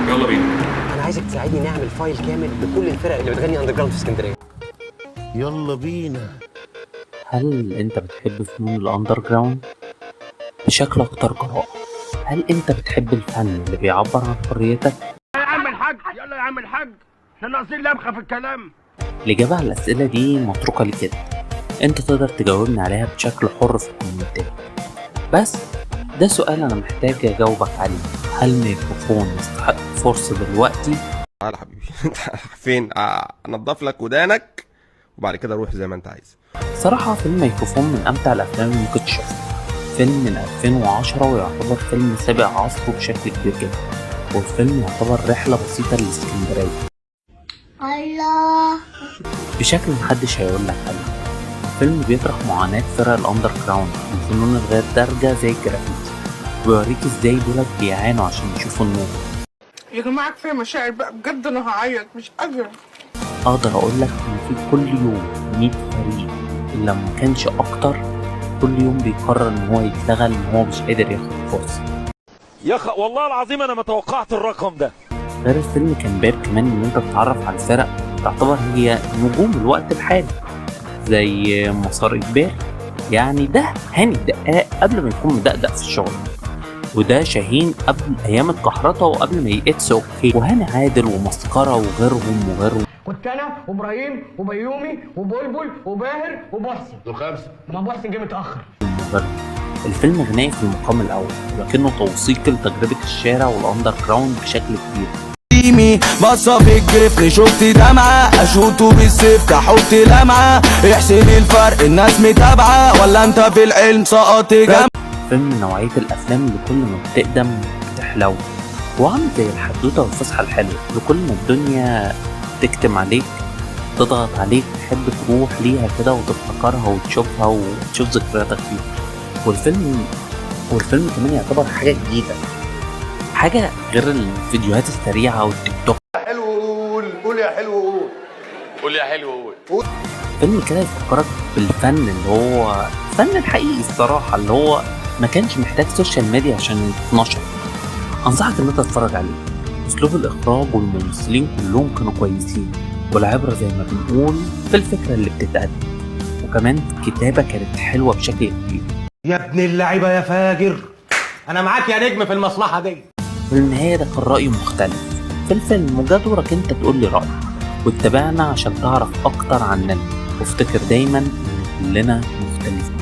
يلا بينا. انا عايزك تساعدني نعمل file كامل لكل الفرق اللي بتغني underground في اسكندريه. يلا بينا. هل انت بتحب فنون ال underground بشكل اكتر جراءة؟ هل انت بتحب الفن اللي بيعبر عن حريتك؟ يا عم الحاج، يلا يا عم الحاج، احنا ناقصين لبخه في الكلام. الإجابة على الأسئلة دي متروكة لك انت. انت تقدر تجاوبني عليها بشكل حر في الكومنتات. بس ده سؤال انا محتاج اجاوبك عليه: هل ميكروفون يستحق فرصة دلوقتي؟ تعالى حبيبي، فين؟ انضف لك ودانك وبعد كده روح زي ما انت عايز. صراحة فيلم ميكروفون من أمتع الأفلام اللي ممكن تشوفها. فيلم من 2010 ويعتبر فيلم سابق عصره بشكل كبير جدا، والفيلم يعتبر رحلة بسيطة للإسكندرية الله بشكل محدش هيقولك عليه. الفيلم بيطرح معاناة فرق ال underground، الفنون الغير دارجة زي الجرافيتي، ويوريك ازاي دولت بيعانوا عشان يشوفوا النور. يا جماعة كفاية مشاعر بقى، بجد أنا هعيط، مش قادرة. اقدر اقول لك ان في كل يوم 100 فريق إن لو ما كانش اكتر، كل يوم بيقرر ان هو يتلغى، ان هو مش قادر ياخد فرصة. يا خ... والله العظيم انا ما توقعت الرقم ده. غير الفيلم كان باب كمان ان انت تتعرف على فرق تعتبر هي نجوم الوقت الحالي زي مسار اجباري، يعني ده هاني الدقاق قبل ما يكون مدقدق في الشغل، وده شاهين قبل ايام الكحرطه وقبل ما it's okay، وهاني عادل ومسكره وغيرهم وغيرهم. كنت انا وابراهيم وبيومي وبلبل وباهر ومحسن، دول خمسه، ما محسن جه متاخر. وغيرهم. الفيلم غنائي في المقام الاول، ولكنه توثيق لتجربه الشارع وال underground بشكل كبير. مي بصة في الجفن شفت دمعة، اشوطه بالسيف تحط لمعة، احسب الفرق الناس متابعة ولا انت في العلم سقط جنب. فيلم من نوعية الأفلام اللي كل ما بتقدم بتحلو، وعامل زي الحدوتة والفسحة الحلوة اللي كل ما الدنيا تكتم عليك، تضغط عليك، تحب تروح ليها كده وتفتكرها وتشوفها وتشوف ذكرياتك فيها. والفيلم كمان يعتبر حاجة جديدة، حاجة غير الفيديوهات السريعة والتيك توك. حلو، قول قول يا حلو، قول. قول يا حلو، قول. فيلم كده يفكرك بالفن اللي هو الفن الحقيقي الصراحة، اللي هو ما كانش محتاج social media عشان يتنشر. أنصحك إن أنت تتفرج عليه. أسلوب الإخراج والممثلين كلهم كانوا كويسين، والعبرة زي ما بنقول في الفكرة اللي بتتقدم، وكمان الكتابة كانت حلوة بشكل كبير. يا ابن اللعيبه يا فاجر، انا معاك يا نجم في المصلحه دي. في النهاية ده كان رأي مختلف في الفيلم، وجا دورك انت تقول لي رأيك، واتبعنا عشان تعرف أكتر عننا، وافتكر دايما إن كلنا مختلفين.